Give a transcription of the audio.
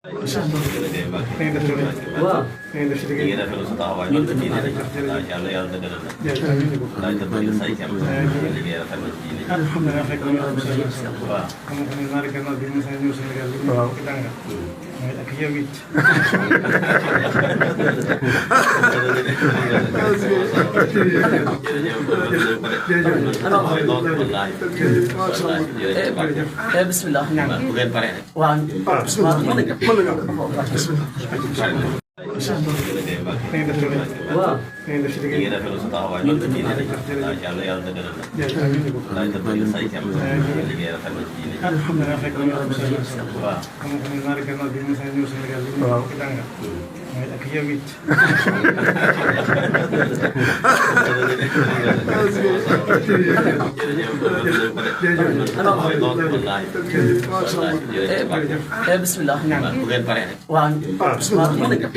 Ngeen def loolu waaw ngeen def si ñu ngi liggéey rafetlu sa taxawaay loolu ci diine rek ndax yàlla yàlla dëggal la ndax dëggal say kem liggéey rafet na ci diine alhamdulilah fekk nañu am solo waaw xam nga naari gannaaw bi mos a ñëw Sénégal li ñu ko jàngal mooy ak yow it bisimilah. bu ngeen paree rek waaw bisimilah mën nañu ngeen def loolu waaw ngeen def si ñu ngi liggéey rafetlu sa taxawaay loolu ci diine rek ndax yàlla yàlla dëggal la ndax dëggal say kem liggéey rafet na ci diine alhamdulilah fekk nañu am solo waaw xam nga naari gannaaw bi mos a ñëw Sénégal li ñu ko jàngal mooy ak yow it bisimilah. bu ngeen paree rek waaw mën nañu